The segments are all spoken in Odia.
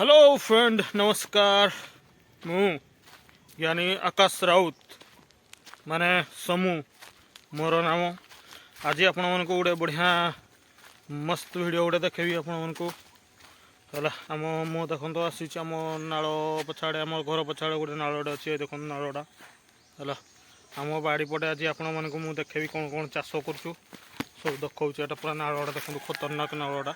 ହ୍ୟାଲୋ ଫ୍ରେଣ୍ଡ, ନମସ୍କାର। ମୁଁ ଜ୍ଞାନୀ ଆକାଶ ରାଉତ, ମାନେ ସମୁ ମୋର ନାମ। ଆଜି ଆପଣମାନଙ୍କୁ ଗୋଟେ ବଢ଼ିଆ ମସ୍ତ ଭିଡ଼ିଓ ଗୋଟେ ଦେଖେଇବି ଆପଣମାନଙ୍କୁ। ହେଲା, ଆମ ମୁଁ ଦେଖନ୍ତୁ ଆସିଛି ଆମ ନାଳ ପଛଆଡ଼େ। ଆମ ଘର ପଛଆଡ଼େ ଗୋଟେ ନାଳଟେ ଅଛି। ଏ ଦେଖନ୍ତୁ ନାଳଟା। ହେଲା, ଆମ ବାଡ଼ି ପଟେ ଆଜି ଆପଣମାନଙ୍କୁ ମୁଁ ଦେଖେଇବି କ'ଣ କ'ଣ ଚାଷ କରୁଛୁ, ସବୁ ଦେଖାଉଛି। ଏଇଟା ପୁରା ନାଳଟା ଦେଖନ୍ତୁ, ଖତରନାକ ନାଳଟା,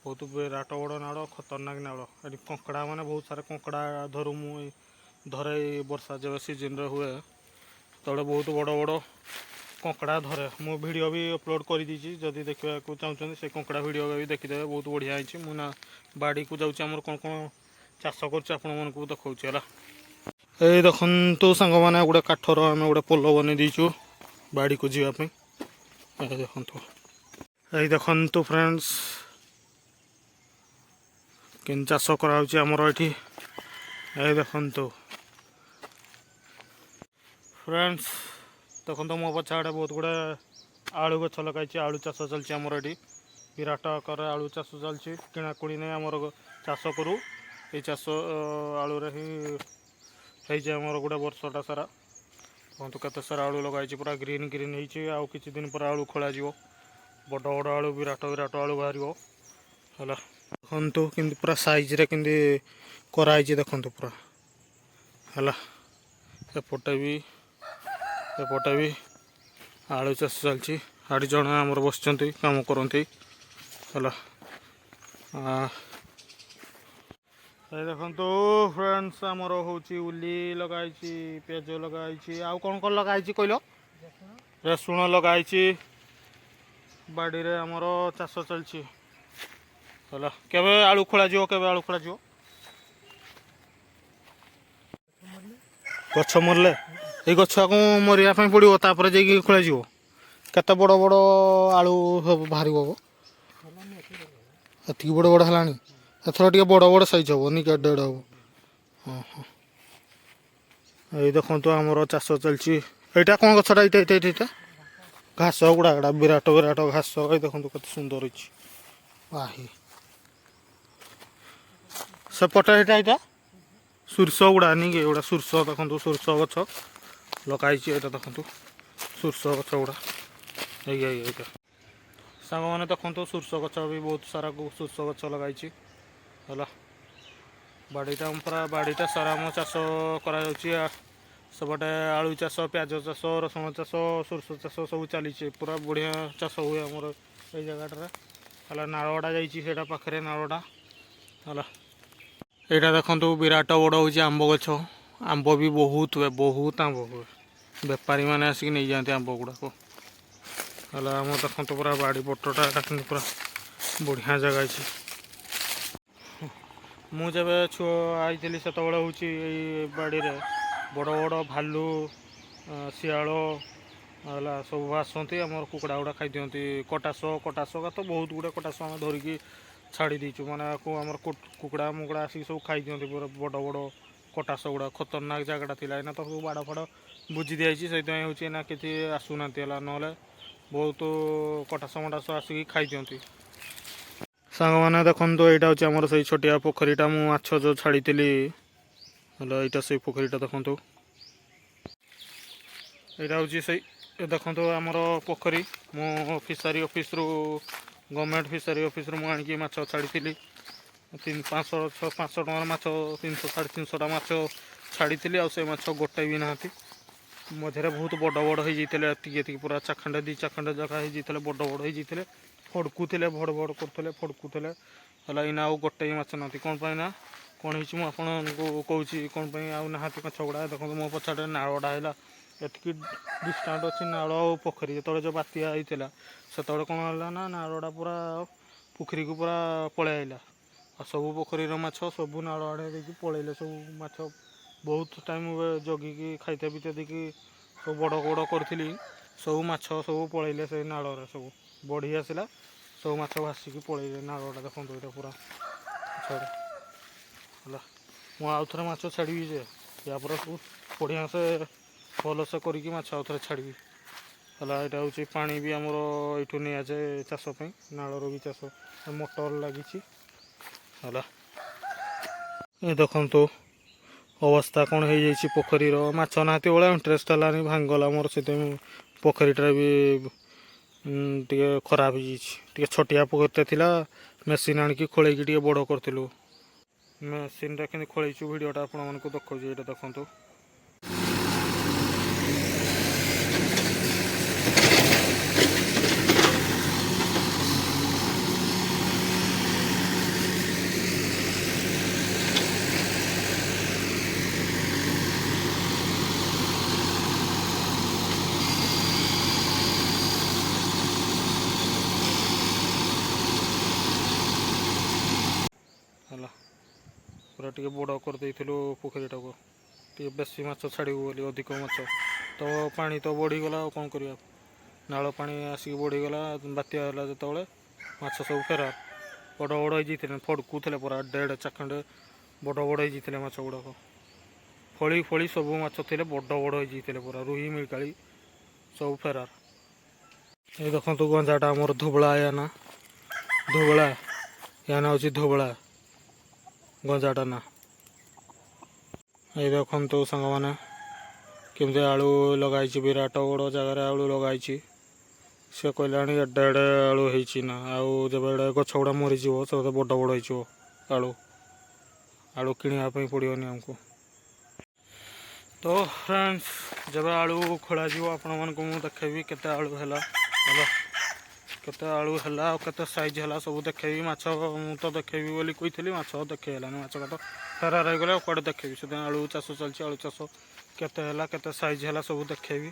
ବହୁତ ବିରାଟ ବଡ଼ ନାଳ, ଖତରନାକ ନାଳ। ଏଠି କଙ୍କଡ଼ା ମାନେ ବହୁତ ସାରା କଙ୍କଡ଼ା ଧରୁ। ମୁଁ ଏଇ ଧରେ, ଏଇ ବର୍ଷା ଯେବେ ସିଜନରେ ହୁଏ, ସେତେବେଳେ ବହୁତ ବଡ଼ ବଡ଼ କଙ୍କଡ଼ା ଧରେ। ମୁଁ ଭିଡ଼ିଓ ବି ଅପଲୋଡ଼ କରିଦେଇଛି। ଯଦି ଦେଖିବାକୁ ଚାହୁଁଛନ୍ତି, ସେ କଙ୍କଡ଼ା ଭିଡ଼ିଓ ବି ଦେଖିଦେବେ, ବହୁତ ବଢ଼ିଆ ହେଇଛି। ମୁଁ ନା ବାଡ଼ିକୁ ଯାଉଛି, ଆମର କ'ଣ କ'ଣ ଚାଷ କରୁଛି ଆପଣମାନଙ୍କୁ ଦେଖାଉଛି। ହେଲା, ଏଇ ଦେଖନ୍ତୁ ସାଙ୍ଗମାନେ, ଗୋଟେ କାଠର ଆମେ ଗୋଟେ ପୋଲ ବନେଇ ଦେଇଛୁ ବାଡ଼ିକୁ ଯିବା ପାଇଁ। ଏଇ ଦେଖନ୍ତୁ, ଏଇ ଦେଖନ୍ତୁ ଫ୍ରେଣ୍ଡସ୍, କେମିତି ଚାଷ କରାହେଉଛି ଆମର ଏଠି। ଏଇ ଦେଖନ୍ତୁ ଫ୍ରେଣ୍ଡସ୍, ଦେଖନ୍ତୁ ମୋ ପଛ ଆଡ଼େ ବହୁତ ଗୁଡ଼ାଏ ଆଳୁ ଗଛ ଲଗାଇଛି। ଆଳୁ ଚାଷ ଚାଲିଛି ଆମର ଏଠି, ବିରାଟ ଆକାରରେ ଆଳୁ ଚାଷ ଚାଲିଛି। କିଣାକୁଣି ନେଇ ଆମର ଚାଷ କରୁ। ଏଇ ଚାଷ ଆଳୁରେ ହିଁ ହେଇଯାଏ ଆମର ଗୋଟେ ବର୍ଷଟା ସାରା। ଦେଖନ୍ତୁ କେତେ ସାରା ଆଳୁ ଲଗାଇଛି, ପୁରା ଗ୍ରୀନ୍ ଗ୍ରୀନ୍ ହେଇଛି। ଆଉ କିଛି ଦିନ ପରେ ଆଳୁ ଖୋଳାଯିବ। ବଡ଼ ବଡ଼ ଆଳୁ, ବିରାଟ ବିରାଟ ଆଳୁ ବାହାରିବ। ହେଲା, ଦେଖନ୍ତୁ କେମିତି ପୁରା ସାଇଜରେ କେମିତି କରାହେଇଛି, ଦେଖନ୍ତୁ ପୁରା। ହେଲା, ଏପଟେ ବି ଆଳୁ ଚାଷ ଚାଲିଛି। ଆଠି ଜଣେ ଆମର ବସିଛନ୍ତି, କାମ କରନ୍ତି। ହେଲା, ଏଇ ଦେଖନ୍ତୁ ଫ୍ରେଣ୍ଡସ୍, ଆମର ହେଉଛି ଉଲି ଲଗାହେଇଛି, ପିଆଜ ଲଗାହେଇଛି, ଆଉ କ'ଣ କ'ଣ ଲଗାହେଇଛି କହିଲ? ରସୁଣ ଲଗାହେଇଛି। ବାଡ଼ିରେ ଆମର ଚାଷ ଚାଲିଛି। ହେଲା, କେବେ ଆଳୁ ଖୋଳାଯିବ? କେବେ ଆଳୁ ଖୋଳାଯିବ? ଗଛ ମରିଲେ। ଏଇ ଗଛକୁ ମରିବା ପାଇଁ ପଡ଼ିବ, ତାପରେ ଯାଇକି ଖୋଳାଯିବ। କେତେ ବଡ଼ ବଡ଼ ଆଳୁ ସବୁ ବାହାରିବ? ଏତିକି ବଡ଼ ବଡ଼ ହେଲାଣି। ଏଥର ଟିକେ ବଡ଼ ବଡ଼ ସାଇଜ୍ ହବ ନି? କେଡ଼େ ଏଡ଼େ ହବ। ହଁ, ଏଇ ଦେଖନ୍ତୁ, ଆମର ଚାଷ ଚାଲିଛି। ଏଇଟା କ'ଣ ଗଛଟା? ଏଇଟା ଘାସ ଗୁଡ଼ା। ଏଇଟା ବିରାଟ ବିରାଟ ଘାସ। ଏଇ ଦେଖନ୍ତୁ କେତେ ସୁନ୍ଦର ହେଇଛି। ବାହି ସେପଟେ ଏଇଟା ସୋରିଷ ଗୁଡ଼ା ନି କି? ଏଗୁଡ଼ା ସୋରିଷ। ଦେଖନ୍ତୁ, ସୋରିଷ ଗଛ ଲଗା ହେଇଛି। ଏଇଟା ଦେଖନ୍ତୁ, ସୋରିଷ ଗଛ ଗୁଡ଼ା। ଏଇ ଏଇଟା ସାଙ୍ଗମାନେ ଦେଖନ୍ତୁ, ସୋରିଷ ଗଛ ବି ବହୁତ ସାରା ସୋରିଷ ଗଛ ଲଗାଇଛି। ହେଲା, ବାଡ଼ିଟା ପୁରା ବାଡ଼ିଟା ସାରା ଆମ ଚାଷ କରାଯାଉଛି। ସେପଟେ ଆଳୁ ଚାଷ, ପିଆଜ ଚାଷ, ରସୁଣ ଚାଷ, ସୋରିଷ ଚାଷ ସବୁ ଚାଲିଛି। ପୁରା ବଢ଼ିଆ ଚାଷ ହୁଏ ଆମର ଏଇ ଜାଗାଟାରେ। ହେଲା, ନାଳଟା ଯାଇଛି ସେଇଟା ପାଖରେ ନାଳଟା। ହେଲା, ଏଇଟା ଦେଖନ୍ତୁ, ବିରାଟ ବଡ଼ ହେଉଛି ଆମ୍ବ ଗଛ। ଆମ୍ବ ବି ବହୁତ ହୁଏ, ବହୁତ ଆମ୍ବ ହୁଏ। ବେପାରୀମାନେ ଆସିକି ନେଇଯାଆନ୍ତି ଆମ୍ବ ଗୁଡ଼ାକ। ହେଲା, ଆମ ଦେଖନ୍ତୁ ପୁରା ବାଡ଼ି ପଟଟା, ଏଇଟା କିନ୍ତୁ ପୁରା ବଢ଼ିଆ ଜାଗା ହେଇଛି। ମୁଁ ଯେବେ ଛୁଆ ଆଇଥିଲି, ସେତେବେଳେ ହେଉଛି ଏଇ ବାଡ଼ିରେ ବଡ଼ ବଡ଼ ଭାଲୁ, ଶିଆଳ, ହେଲା, ସବୁ ଆସନ୍ତି। ଆମର କୁକୁଡ଼ା ଗୁଡ଼ା ଖାଇଦିଅନ୍ତି। କଟାସ, କଟାସ ତ ବହୁତ ଗୁଡ଼େ କଟାସ ଆମେ ଧରିକି ଛାଡ଼ି ଦେଇଛୁ। ମାନେ ଆକୁ ଆମର କୁକୁଡ଼ା ମୁକୁଡ଼ା ଆସିକି ସବୁ ଖାଇଦିଅନ୍ତି, ପୁରା ବଡ଼ ବଡ଼ କଟାସ ଗୁଡ଼ା। ଖତରନାକ ଜାଗାଟା ଥିଲା। ଏଇନା ତ ସବୁ ବାଡ଼ ଫାଡ଼ ବୁଜି ଦିଆଯାଇଛି, ସେଇଥିପାଇଁ ହେଉଛି ଏଇନା କିଛି ଆସୁନାହାନ୍ତି। ହେଲା, ନହେଲେ ବହୁତ କଟାସ ମଟାସ ଆସିକି ଖାଇଦିଅନ୍ତି। ସାଙ୍ଗମାନେ ଦେଖନ୍ତୁ, ଏଇଟା ହେଉଛି ଆମର ସେଇ ଛୋଟିଆ ପୋଖରୀଟା, ମୁଁ ମାଛ ଯେଉଁ ଛାଡ଼ିଥିଲି। ହେଲା, ଏଇଟା ସେଇ ପୋଖରୀଟା। ଦେଖନ୍ତୁ, ଏଇଟା ହେଉଛି ସେଇ, ଏ ଦେଖନ୍ତୁ ଆମର ପୋଖରୀ। ମୁଁ ଫିସାରୀ ଅଫିସରୁ, ଗଭର୍ଣ୍ଣମେଣ୍ଟ ଫିସାରୀ ଅଫିସରୁ ମୁଁ ଆଣିକି ମାଛ ଛାଡ଼ିଥିଲି। ତିନି 500, ଛଅ 500 ଟଙ୍କାର ମାଛ, 300 350ଟା ମାଛ ଛାଡ଼ିଥିଲି। ଆଉ ସେ ମାଛ ଗୋଟେ ବି ନାହାନ୍ତି। ମଝିରେ ବହୁତ ବଡ଼ ବଡ଼ ହେଇଯାଇଥିଲେ, ଏତିକି ଏତିକି, ପୁରା ଚାଖଣ୍ଡେ 2 ଚାଖଣ୍ଡେ ଜାଗା ହେଇଯାଇଥିଲେ, ବଡ଼ ବଡ଼ ହେଇଯାଇଥିଲେ, ଫଡ଼କୁଥିଲେ, ଭଡ଼ ଭଡ଼ କରୁଥିଲେ, ଫଡ଼କୁଥିଲେ। ହେଲା, ଏଇନା ଆଉ ଗୋଟେ ବି ମାଛ ନାହାନ୍ତି। କ'ଣ ପାଇଁ ନା କ'ଣ ହେଇଛି, ମୁଁ ଆପଣଙ୍କୁ କହୁଛି କ'ଣ ପାଇଁ ଆଉ ନାହାନ୍ତି ମାଛ ଗୁଡ଼ା। ଦେଖନ୍ତୁ, ମୋ ପଛଆଡ଼େ ନାଳଟା ହେଲା, ଏତିକି ଡିଷ୍ଟାନ୍ସ ଅଛି ନାଳ ଆଉ ପୋଖରୀ। ଯେତେବେଳେ ଯେଉଁ ବାତ୍ୟା ହେଇଥିଲା, ସେତେବେଳେ କ'ଣ ହେଲା ନା ନାଳଟା ପୁରା ପୋଖରୀକୁ ପୁରା ପଳେଇ ଆଇଲା। ଆଉ ସବୁ ପୋଖରୀର ମାଛ ସବୁ ନାଳ ଆଡ଼େ ଦେଇକି ପଳେଇଲେ ସବୁ ମାଛ। ବହୁତ ଟାଇମ୍ ଜଗିକି, ଖାଇତେ ପିଇତେ ଦେଇକି ସବୁ ବଡ଼ ବଡ଼ କରିଥିଲି। ସବୁ ମାଛ ସବୁ ପଳେଇଲେ ସେଇ ନାଳରେ। ସବୁ ବଢ଼ି ଆସିଲା, ସବୁ ମାଛ ଭାସିକି ପଳେଇଲେ। ନାଳଟା ଦେଖନ୍ତୁ, ଏଇଟା ପୁରା ଛାଡ଼। ହେଲା, ମୁଁ ଆଉ ଥରେ ମାଛ ଛାଡ଼ିବି ଯେ, ୟା ପରେ ସବୁ ବଢ଼ିଆ ସେ ଭଲସେ କରିକି ମାଛ ଆଉ ଥରେ ଛାଡ଼ିବି। ହେଲା, ଏଇଟା ହେଉଛି ପାଣି ବି ଆମର ଏଇଠୁ ନିଆଯାଏ ଚାଷ ପାଇଁ, ନାଳର ବି ଚାଷ, ମୋଟର ଲାଗିଛି। ହେଲା। ଏ ଦେଖନ୍ତୁ, ଅବସ୍ଥା କ'ଣ ହେଇଯାଇଛି ପୋଖରୀର। ମାଛ ନାହାନ୍ତି ଭଳିଆ ଇଣ୍ଟରେଷ୍ଟ ହେଲାନି, ଭାଙ୍ଗିଗଲା ମୋର। ସେଥିପାଇଁ ପୋଖରୀଟା ବି ଟିକେ ଖରାପ ହେଇଯାଇଛି। ଟିକେ ଛୋଟିଆ ପୋଖରୀଟା ଥିଲା, ମେସିନ୍ ଆଣିକି ଖୋଳେଇକି ଟିକେ ବଡ଼ କରିଥିଲୁ। ମେସିନ୍ଟା କେମିତି ଖୋଳେଇଛୁ, ଭିଡ଼ିଓଟା ଆପଣମାନଙ୍କୁ ଦେଖାଉଛି। ଏଇଟା ଦେଖନ୍ତୁ। ହେଲା, ପୁରା ଟିକେ ବଡ଼ କରିଦେଇଥିଲୁ ପୋଖରୀଟାକୁ, ଟିକେ ବେଶୀ ମାଛ ଛାଡ଼ିବୁ ବୋଲି, ଅଧିକ ମାଛ। ତ ପାଣି ତ ବଢ଼ିଗଲା, ଆଉ କ'ଣ କରିବା? ନାଳ ପାଣି ଆସିକି ବଢ଼ିଗଲା। ବାତ୍ୟା ହେଲା ଯେତେବେଳେ, ମାଛ ସବୁ ଫେରାର। ବଡ଼ ବଡ଼ ହେଇଯାଇଥିଲେ, ଫଡ଼କୁଥିଲେ ପୁରା, ଦେଢ଼ ଚାଖଣ୍ଡେ ବଡ଼ ବଡ଼ ହେଇଯାଇଥିଲେ ମାଛ ଗୁଡ଼ାକ। ଫଳି ଫଳି ସବୁ ମାଛ ଥିଲେ, ବଡ଼ ବଡ଼ ହେଇଯାଇଥିଲେ ପୁରା, ରୋହି, ମିରକାଳି ସବୁ ଫେରାର। ଏ ଦେଖନ୍ତୁ ଗଞ୍ଜାଟା ଆମର, ଧୁବଳା ୟା ନା, ଧୁବଳା ୟା ନା ହେଉଛି, ଧୁବଳା ଗଞ୍ଜାଟା ନା। ଏଇ ଦେଖନ୍ତୁ ସାଙ୍ଗମାନେ, କେମିତି ଆଳୁ ଲଗାଇଛି। ବିରାଟ ବଡ଼ ଜାଗାରେ ଆଳୁ ଲଗାଇଛି। ସେ କହିଲାଣି ଏଡ଼େ ଏଡ଼େ ଆଳୁ ହେଇଛି ନା, ଆଉ ଯେବେ ଏଡ଼େ ଗଛ ଗୁଡ଼ା ମରିଯିବ, ସେ ବଡ଼ ବଡ଼ ହେଇଯିବ ଆଳୁ। ଆଳୁ କିଣିବା ପାଇଁ ପଡ଼ିବନି ଆମକୁ। ତ ଫ୍ରେଣ୍ଡସ୍, ଯେବେ ଆଳୁ ଖୋଳାଯିବ, ଆପଣମାନଙ୍କୁ ମୁଁ ଦେଖେଇବି କେତେ ଆଳୁ ହେଲା। ହେଲା, କେତେ ଆଳୁ ହେଲା ଆଉ କେତେ ସାଇଜ୍ ହେଲା, ସବୁ ଦେଖେଇବି। ମାଛ ମୁଁ ତ ଦେଖେଇବି ବୋଲି କହିଥିଲି, ମାଛ ଦେଖେଇ ହେଲାନି। ମାଛ ତ ଫେରାର ହେଇଗଲେ, ଆଉ କୁଆଡ଼େ ଦେଖେଇବି? ସେଥିପାଇଁ ଆଳୁ ଚାଷ ଚାଲିଛି। ଆଳୁ ଚାଷ କେତେ ହେଲା, କେତେ ସାଇଜ୍ ହେଲା, ସବୁ ଦେଖେଇବି।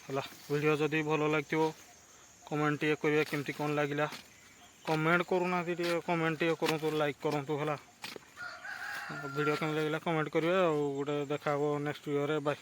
ହେଲା, ଭିଡ଼ିଓ ଯଦି ଭଲ ଲାଗିଥିବ, କମେଣ୍ଟ ଟିକେ କରିବେ, କେମିତି କ'ଣ ଲାଗିଲା। କମେଣ୍ଟ କରୁନାହାନ୍ତି, ଟିକେ କମେଣ୍ଟ ଟିକେ କରନ୍ତୁ, ଲାଇକ୍ କରନ୍ତୁ। ହେଲା, ଭିଡ଼ିଓ କେମିତି ଲାଗିଲା କମେଣ୍ଟ କରିବେ। ଆଉ ଗୋଟେ ଦେଖା ହେବ ନେକ୍ସଟ ଭିଡ଼ିଓରେ। ବାଏ।